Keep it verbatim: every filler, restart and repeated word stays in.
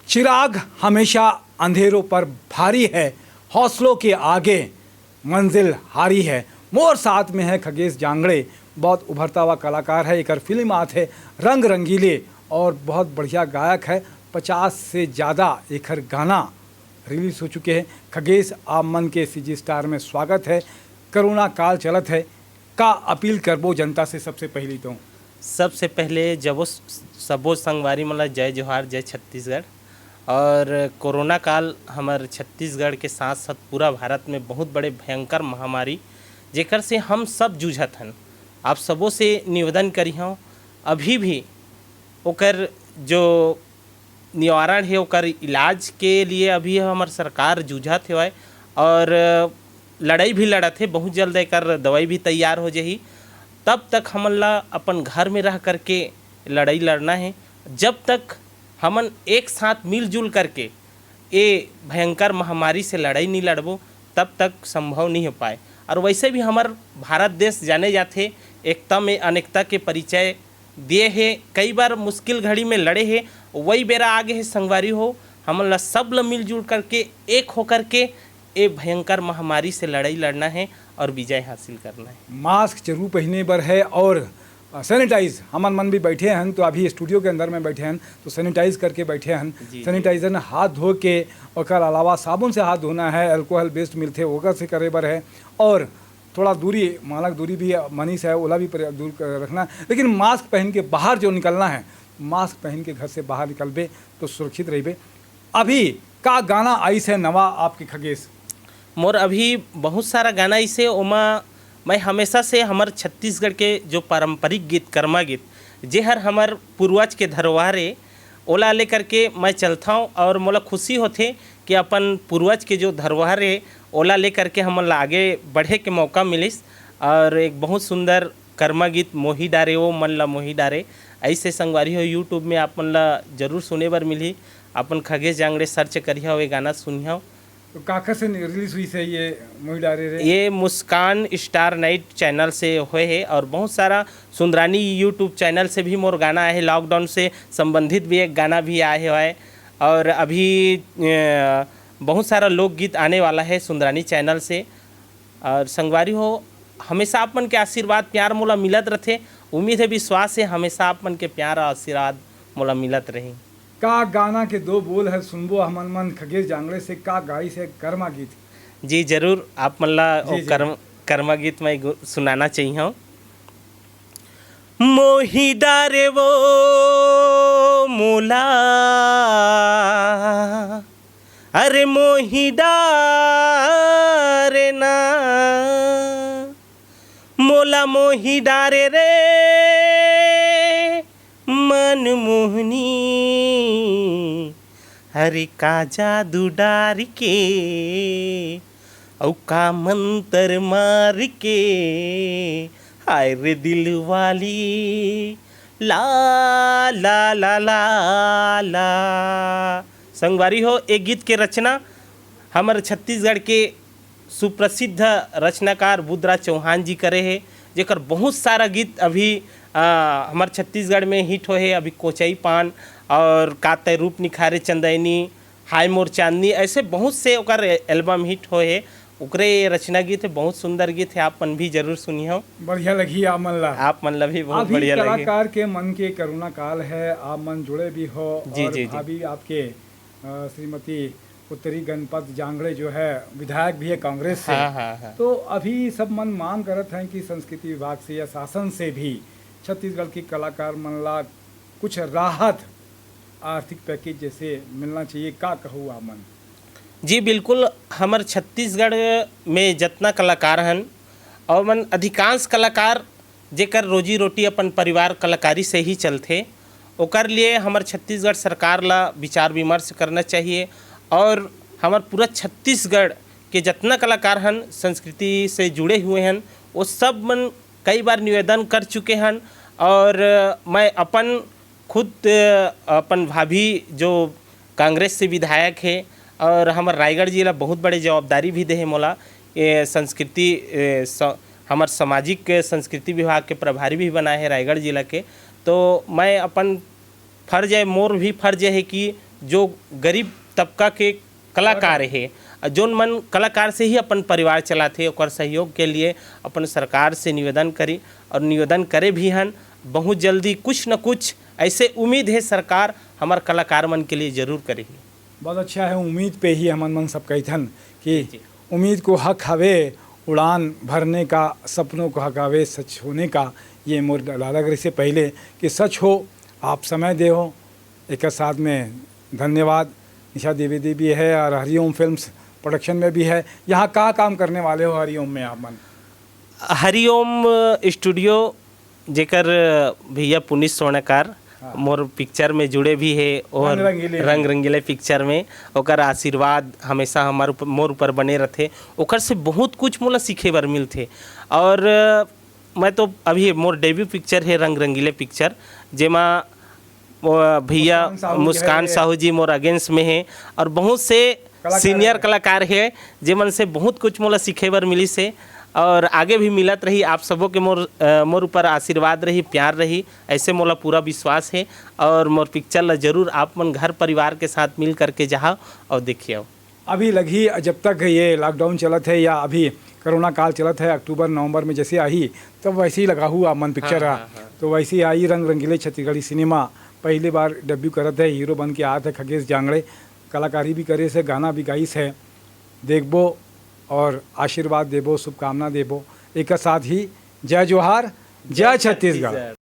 चिराग हमेशा अंधेरों पर भारी है, हौसलों के आगे मंजिल हारी है। मोर साथ में है खगेश जांगड़े, बहुत उभरता हुआ कलाकार है। एकर फिल्म आत है रंग रंगीले और बहुत बढ़िया गायक है। पचास से ज़्यादा एकर गाना रिलीज हो चुके हैं। खगेश, आप मन के सीजी स्टार में स्वागत है। कोरोना काल चलत है, का अपील करबो जनता से? सबसे पहली तो सबसे पहले जबो सबो संगवारी मन ला जय जोहार, जय छत्तीसगढ़। और कोरोना काल हमर छत्तीसगढ़ के साथ साथ पूरा भारत में बहुत बड़े भयंकर महामारी, जेकर से हम सब जूझत हन। आप सबो से निवेदन करिहौं, अभी भी ओकर जो निवारण हे, ओकर इलाज के लिए अभी हमर सरकार जूझत हेवय और लड़ाई भी लड़त हे। बहुत जल्द एकर दवाई भी तैयार हो जाही। तब तक हमन ला अपन घर में रह करके लड़ाई लड़ना हे। जब तक हमन एक साथ मिलजुल करके ए भयंकर महामारी से लड़ाई नहीं लड़बो, तब तक संभव नहीं हो पाए। और वैसे भी हमर भारत देश जाने जाथे एकता में अनेकता के परिचय दिए हे, कई बार मुश्किल घड़ी में लड़े हे, वही बेरा आगे हे संगवारी हो। हमन ला सब ला मिलजुल करके, एक होकर के ए भयंकर महामारी से लड़ाई लड़ना है और विजय हासिल करना है। मास्क जरूर पहने बर है और सैनिटाइज, हमन मन भी बैठे हन तो अभी स्टूडियो के अंदर में बैठे हन तो सैनिटाइज करके बैठे हन। जी, जी। सैनिटाइजर न हाथ धो के, ओकर अलावा साबुन से हाथ धोना है, अल्कोहल बेस्ड मिलथे ओकर से करे बर है। और थोड़ा दूरी, मानक दूरी भी मनीष है ओला भी पर-, दूर क-, रखना है। लेकिन मास्क पहन के बाहर जो निकलना है, मास्क पहन के घर से बाहर निकलबे तो सुरक्षित रहिबे। अभी का गाना आइस है नवा आपके खगेश? मोर अभी बहुत सारा गाना आइस है, ओमा मैं हमेशा से हमर छत्तीसगढ़ के जो पारंपरिक गीत, कर्मा गीत, जेहर हमर पूर्वज के धरोहर ए, ओला लेकर के मैं चलथौं और मोला खुशी होथे कि अपन पूर्वज के जो धरोहर ए, ओला लेकर के हमन ला आगे बढ़े के मौका मिलिस। और एक बहुत सुंदर कर्मा गीत मोही डारे ओ मन ला मोही डारे, ऐसे संगवारी हो YouTube में आप मन ला जरूर सुने बर मिलही। अपन खगेश जांगड़े सर्च करिहा, ये गाना सुनिहा। तो काकर से रिलीज हुई से ये मोही डारे रे? ये मुस्कान स्टार नाइट चैनल से होए हे और बहुत सारा सुंदरानी YouTube चैनल से भी मोर गाना आए हे। लॉकडाउन से संबंधित भी एक गाना भी आए हे। और अभी अ, बहुत सारा लोकगीत आने वाला है सुंदरानी चैनल से। और संगवारी हो, हमेशा आप मन के आशीर्वाद प्यार मोला मिलत रथे। उम्मीद है, विश्वास है, हमेशा आप मन के प्यार और आशीर्वाद मोला मिलत रही। का गाना के दो बोल है सुनबो हमन मन खगेश जांगड़े से, का गाइस है कर्मा गीत? जी जरूर, आप मन ला जी, ओ जी। कर्म, कर्मा गीत मैं गु-, सुनाना चाहिए हूँ। मोही डारे वो मोला, अरे मोही डारे ना, मोला मोही डारे रे मन मोहनी। अरे का जादू डार के, अउ का मंतर मार के, हाय रे दिल वाली, ला, ला, ला, ला, ला। संगवारी हो, ए गीत के रचना हमर छत्तीसगढ़ के सुप्रसिद्ध रचनाकार बुधराज चौहान जी करे हे, जेकर बहुत सारा गीत अभी, आ, हमर छत्तीसगढ़ में हिट होए हे। अभी कोचई पान और का तै रूप निखारे चंदैनी, हाय मोर चांदनी, ऐसे बहुत से ओकर एल्बम हिट होए हे। ओकरे रचना गीत हे, बहुत सुंदर गीत हे, आप मन भी जरूर सुनिहो। बढ़िया लगही आप मन ला। आप मन ला भी बहुत अभी बढ़िया लगही। कलाकार के मन के कोरोना काल है, आप मन जुड़े भी हो जी, और जी, जी। भाभी आपके, अ, श्रीमती उत्तरी गणपत जांगड़े जो है विधायक भी है कांग्रेस से। हाँ, हाँ, हाँ। तो अभी सब मन मांग करत हैं कि संस्कृति विभाग से या शासन से भी छत्तीसगढ़ के कलाकार मन ला कुछ राहत आर्थिक पैकेज जैसे मिलना चाहिए, का कहू आप मन? जी बिल्कुल, हमर छत्तीसगढ़ में जतना कलाकार हन, ओमन अधिकांश कलाकार जेकर रोजी रोटी अपन परिवार कलाकारी से ही चलथे, ओकर लिए हमर छत्तीसगढ़ सरकार ला विचार विमर्श करना चाहिए। और हमर पूरा छत्तीसगढ़ के जतना कलाकार हन, संस्कृति से जुड़े हुए हन, वो सब मन कई बार निवेदन कर चुके हन। और मैं अपन खुद, अ, अपन भाभी जो कांग्रेस से विधायक हे और हमर रायगढ़ जिला बहुत बड़े जवाबदारी भी दे हे मोला, ये संस्कृति, ए, स-, हमर सामाजिक संस्कृति विभाग के प्रभारी भी बनाए हे रायगढ़ जिला के। तो मैं अपन फर्ज है, मोर भी फर्ज है कि जो गरीब तबका के कलाकार हे, जोन मन कलाकार से ही अपन परिवार चलाथे, ओकर सहयोग के लिए अपन सरकार से निवेदन करी और निवेदन करे भी हन। बहुत जल्दी कुछ न कुछ ऐसे उम्मीद हे सरकार हमर कलाकार मन के लिए जरूर करी। बहुत अच्छा है, उम्मीद पे ही हमन मन सब कहिथन कि जी। उम्मीद को हक हवे उड़ान भरने का, सपनों को हक हवे सच होने का। ये मोर dialogue रहिसे पहले कि सच हो, आप समय दे हो, एक साथ में धन्यवाद। निशा द्विवेदी भी है और हरिओम फिल्म्स प्रोडक्शन में भी है। यहाँ कहाँ काम करने वाले हो हरिओम में आप मन? हरिओम स्टूडियो, जेकर भैया पुनीत स्वर्णकार हाँ। मोर पिक्चर में जुड़े भी हे और रंग रंगीले में। रंग रंगीले पिक्चर में ओकर आशीर्वाद हमेशा हमार ऊपर, मोर ऊपर बने रथे। ओकर से बहुत कुछ मोला सीखे बर मिलथे। और मैं तो अभी मोर डेब्यू पिक्चर हे रंग रंगीले पिक्चर, जेमा वो भैया मुस्कान साहू जी मुस्कान हे। साहू जी मोर अगेंस्ट में हे और बहुत से कलाकार सीनियर हे। कलाकार हे, जेमन से बहुत कुछ मोला सीखे बर मिलिस हे और आगे भी मिलत रही। आप सबो के मोर अ, मोर ऊपर आशीर्वाद रही, प्यार रही, ऐसे मोला पूरा विश्वास हे। और मोर पिक्चर ला जरूर आप मन घर परिवार के साथ मिल करके जाहा और देखिए। अभी लगही, जब तक ये लॉकडाउन चलत है या अभी कोरोना काल चलत है, अक्टूबर नवंबर में जैसे आही, तब वैसे ही लगाहू आप मन पिक्चर हाँ, हा। हाँ, हाँ। तो वैसे ही आई रंग रंगीले छत्तीसगढ़ी सिनेमा। पहली बार डेब्यू करत है, हीरो बन के आत है खगेश जांगड़े। कलाकारी भी करे से, गाना भी गाइस है। देखबो और आशीर्वाद देबो, शुभकामना देबो। एक साथ ही जय जोहार, जय छत्तीसगढ़।